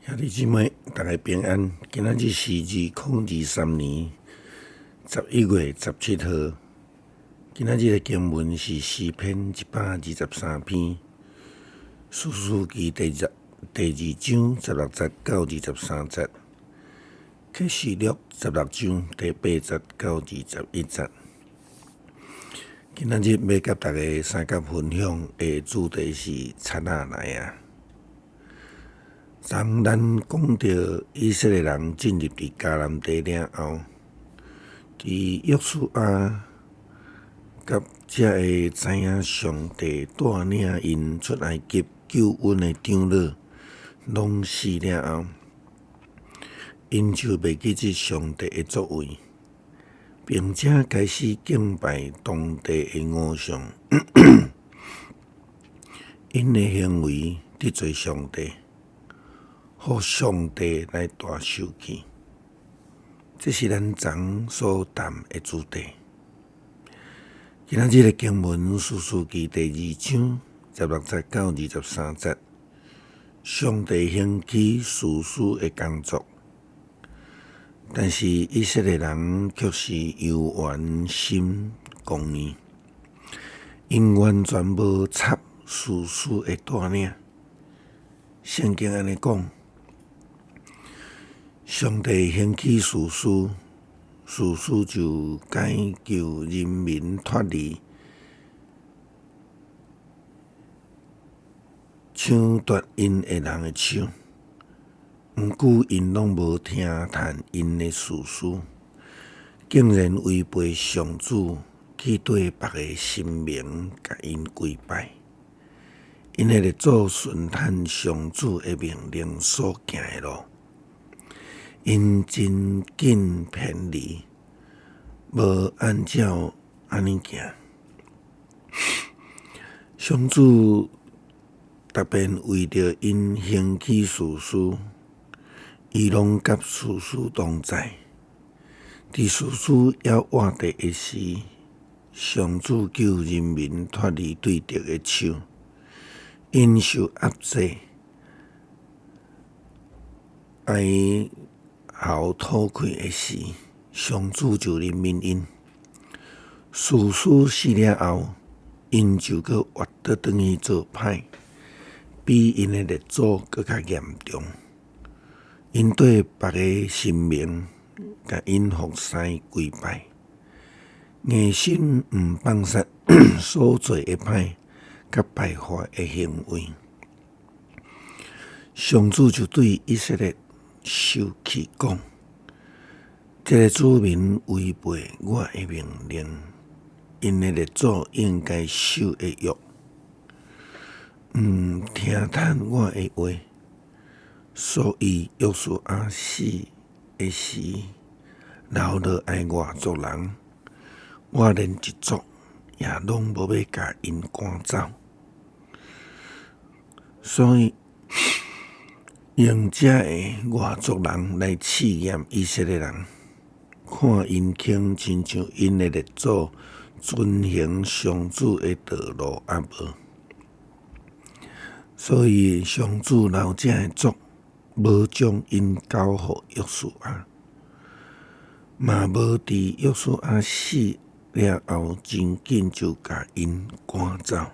兄弟姊妹，逐家平安。今仔日是2023年11月17號。今仔日的經文是詩篇123篇，士師記第二章16節到23節，啟示錄16章第8節到21節。今仔日欲佮大家相佮分享的主題是賊仔來啊！當咱講著以色列人進入佇迦南地了後，佇約書亞佮遮个知影上帝帶領𪜶出埃及救恩的長老攏死了後，𪜶就袂記得上帝的作為，並且開始敬拜當地的偶像，𪜶的行為得罪上帝，予上帝來大受氣。這是咱昨所談的主題。今仔日的經文，士師記第二章16節到23節，上帝興起士師的工作，但是以色列人卻是猶原心剛硬，𪜶完全無插士師的帶領。聖經按呢講，上帝興起士師，士師就解救人民脫離搶奪𪜶的人的手。毋過𪜶攏無聽趁𪜶的士師，竟然違背上主去對別个神明共𪜶跪拜。𪜶的列祖順趁上主的命令所行的路，𪜶真緊偏離，無按照按呢行。上主特別為著𪜶興起士師，伊攏佮士師同在。佇士師猶活著的時，上主救人民脫離對敵的手。𪜶受壓制，哀嚎討氣的時，上主就憐憫𪜶。士師死了後，𪜶就閣活倒轉去做歹，比𪜶的列祖閣較嚴重。𪜶對別个神明共𪜶服侍跪拜，硬心毋放殺所做的歹佮敗壞的行為。上主就對以色列受氣講：這个子民違背我的命令，𪜶的列祖應該守的約，毋聽趁我的話，所以約書亞死的時，留落來外族人，我連一族也攏無欲共𪜶趕走。所以用遮个外族人來試驗以色列人，看𪜶肯親像𪜶的列祖遵行上主的道路抑無。所以上主留這个族，無將𪜶交予約書亞，嘛無佇約書亞死了後，真緊就共𪜶趕走。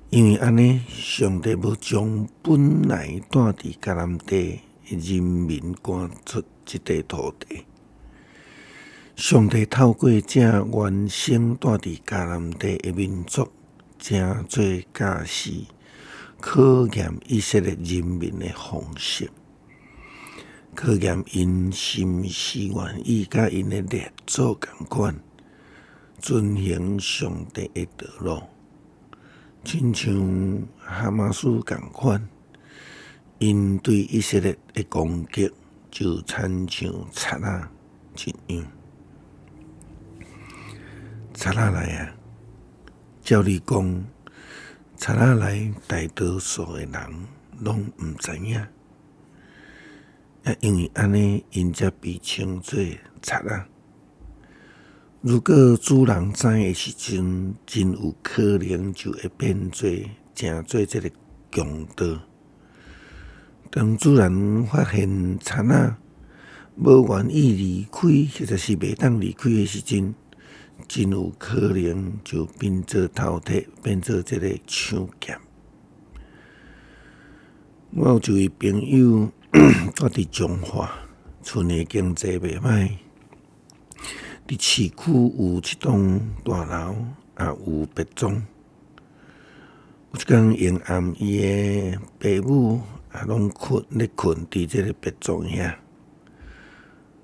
因為按呢，上帝無將本來住佇迦南地的人民趕出這塊土地。上帝透過這原生住佇迦南地的民族，成做教示，考驗以色列人民的方式，考驗𪜶是毋是願意佮𪜶的列祖仝款，遵行上帝的道路，親像哈馬斯仝款，𪜶對以色列的攻擊就親像賊仔一樣。賊仔來啊！照理講，賊仔來大多數的人攏毋知影，啊，因為按呢，𪜶才被稱做賊仔。如果主人知的時陣，真有可能就會變做成做這个強盜。當主人發現賊仔無願意離開，或者是袂當離開的時陣，真有可能就變做偷提，變做這个搶劫。我有一位朋友蹛佇彰化，厝內經濟袂䆀，佇市區有一棟大樓，也有別莊。有一工下暗，伊的爸母也攏睏咧睏佇這个別莊遐，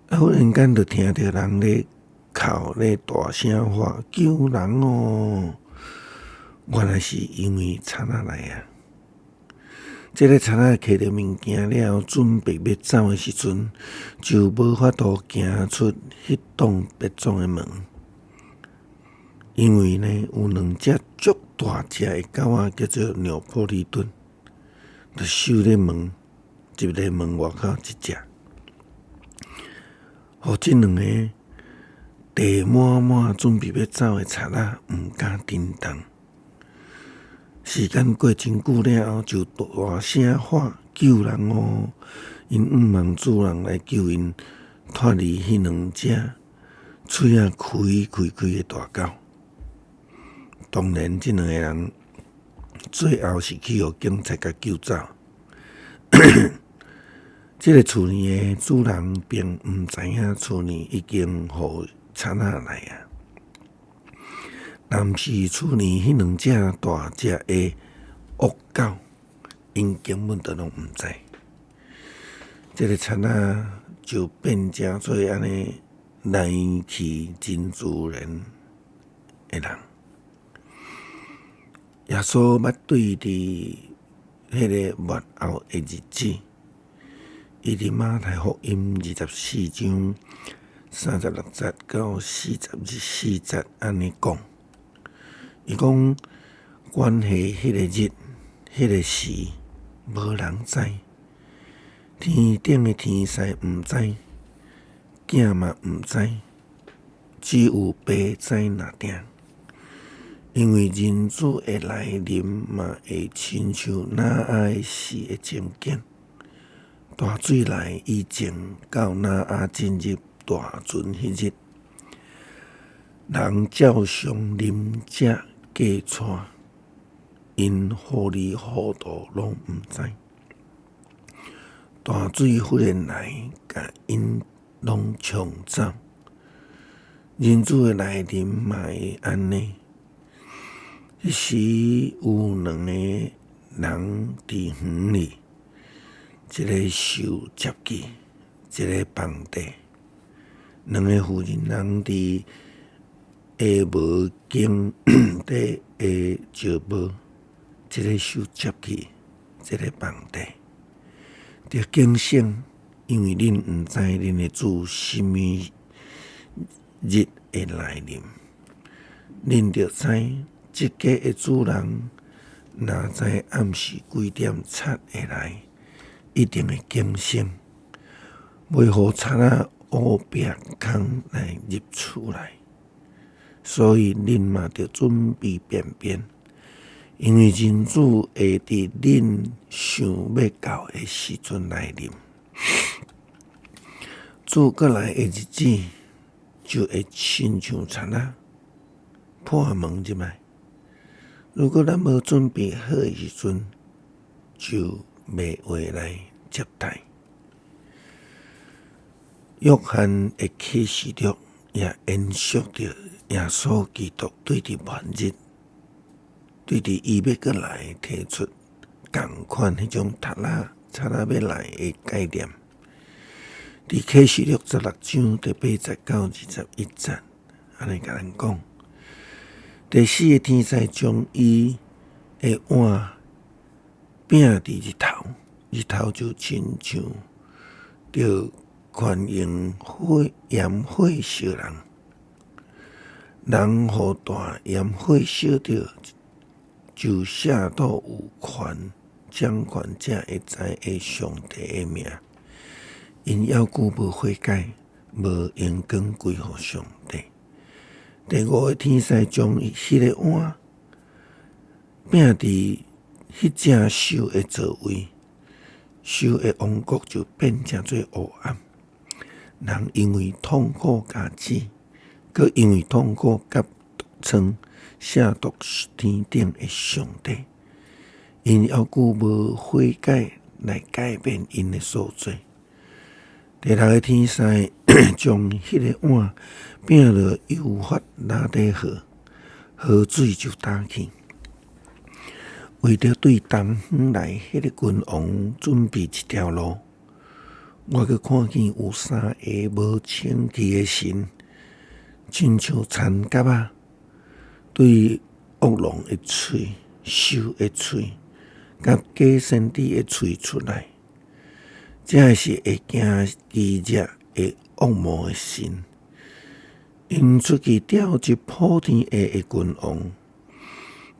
啊，忽然間就聽著人咧哭咧大聲喊救人哦！原來是因為賊仔來啊！這个賊仔揢著物件了後，準備欲走的時陣，就無法度行出彼棟別莊的門，因為呢有兩隻足大隻的狗仔，叫做紐波利頓，就守咧門，一个門外口一隻，予這兩个袋滿滿準備欲走的賊仔毋敢振動。時間過真久了後，就大聲喊救人哦！𪜶向望主人來救𪜶脫離彼兩隻喙仔開開開的大狗。當然，這兩个人最後是去予警察共救走。這个厝裡的主人並毋知影厝裡已經予賊仔來啊。但是厝裡彼兩隻大隻的惡狗，𪜶根本就攏毋知。這个賊仔就變成做按呢來去真自然的人。耶穌捌對佇彼個末後的日子，伊佇馬太福音24章36節到44節按呢講。伊講關係彼個日、彼個時，無人知。天頂的天使毋知，囝嘛毋知，只有爸知爾定。因為人子的來臨嘛會親像挪亞時的情景。大水來以前到挪亞進入大船彼日，人照常啉食嫁娶，𪜶糊裡糊塗攏毋知。大水忽然來，共𪜶攏沖走。人子的來臨嘛會按呢。彼時有兩个人佇園裡，一个受接去，一个放綴。兩个婦人人佇下磨間底下石磨，一个受接去，一个放綴。著警醒，因為恁毋知恁的主啥物日會來臨。恁著知，這家的主人若知暗時幾點賊會來，一定會警醒，袂予賊仔烏白空來入厝內。所以恁嘛著準備便便，因為人子會佇恁想欲到的時陣來臨。主閣來的日子，就會親像賊仔破門入來。如果咱無準備好的時陣，就袂話來接待。約翰的啟示錄也延續著耶穌基督對佇末日，對佇伊欲閣來提出仝款彼種賊仔賊仔欲來的概念。佇啟示錄16章第8節到21節，按呢共咱講。第四个天使將伊的碗拚佇日頭，日頭就親像著權用火炎火燒人，人予大炎火燒著，就寫到有權掌權者會知的上帝的名，𪜶猶閣無悔改，無榮光歸予上帝。第五个天使將彼个碗拚佇彼隻獸的座位，獸的王國就變成做黑暗。人因為痛苦共死，閣因為痛苦佮毒瘡，褻瀆天頂的上帝。𪜶猶閣無悔改來改變𪜶的所做。第六个天使將彼个碗拚落幼發拉底河，河水就焦去。為著對東方來彼个君王準備一條路，我閣看見有三个無清氣的神，親像田蛤仔，對惡龍的喙、獸的喙、佮假先知的喙出來。這是會行奇蹟的惡魔的神，𪜶出去召集普天下的君王，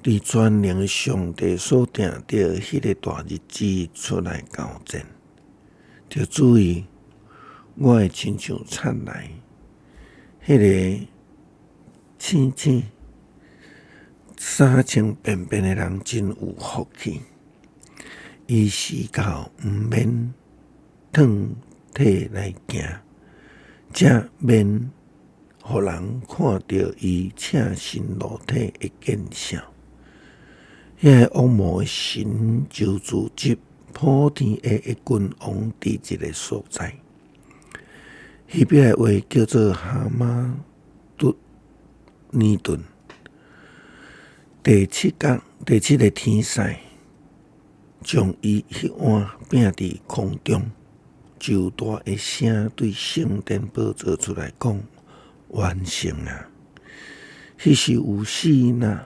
佇全能的上帝所定的彼个大日子出來交戰。著注意，我會親像賊來，彼个醒醒衫穿便便的人真有福氣，伊時到毋免褪體來行，才免予人看著伊赤身露體的見笑。遐个惡魔的神就組織普天下的君王佇一个所在，希伯來話叫做哈馬杜尼頓。第七角，第七个天使將伊彼碗拚佇空中，就大的聲對聖殿寶座出來講：完成啊！彼時有四若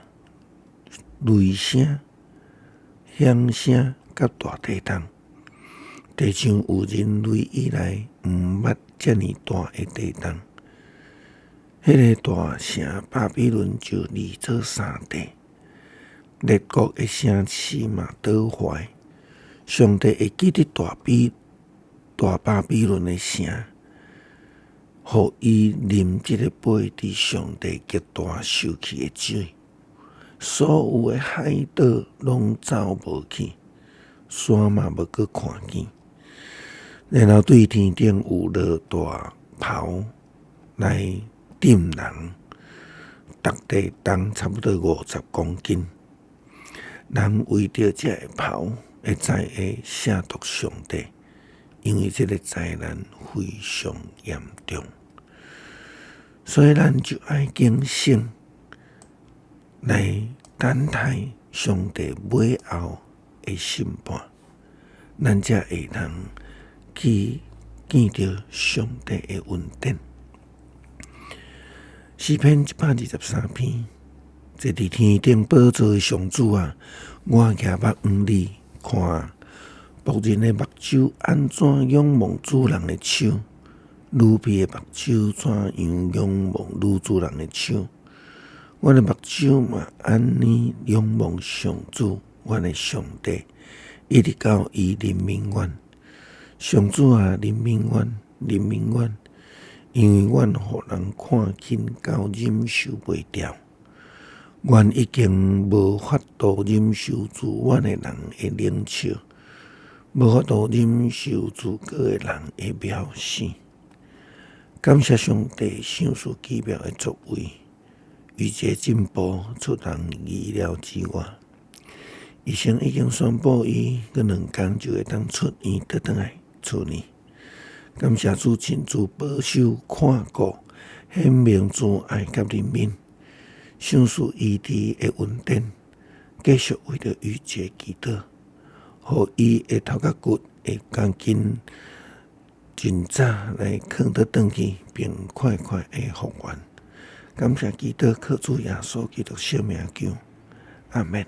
雷聲、響聲佮大地動，地像有人類以來毋捌遮爾大的地動。彼个大城巴比倫就離做三塊，列國的城市嘛倒壞。上帝會記得大巴比倫的城，予伊啉這个杯佇上帝極大受氣的酒，所有的海島攏走無去，山嘛無閣看見。然後對天頂有落大雹來浸人，逐塊重差不多50公斤。人為著這个雹會知會褻瀆上帝，因為這个災難非常嚴重，所以咱就愛警醒，來等待上帝尾後的審判，咱才會通去見著上帝的恩典。詩篇123篇，坐佇天頂寶座的上主啊，我舉目向你看，僕人的目睭按怎仰望主人的手，奴婢的目睭怎樣仰望女主人的手，阮的目睭嘛按呢仰望上主，阮的上帝，一直到伊憐憫阮。上主啊，憐憫阮，憐憫阮，因為阮予人看輕到忍受袂牢，阮已經無法度忍受住阮的人的冷笑，無法度忍受自高的人的藐視。感謝上帝賞賜奇妙的作為，逾這進步出人意料之外。醫生已經宣布，伊閣2工就會當出院倒轉來厝裡。感謝主親自保守看顧，顯明慈愛佮憐憫，賞賜醫治的恩典，繼續為著逾這祈禱，予伊的頭殼骨會趕緊盡早來囥倒轉去，並快快的復原。感謝基督，靠主耶穌基督聖名求，阿門。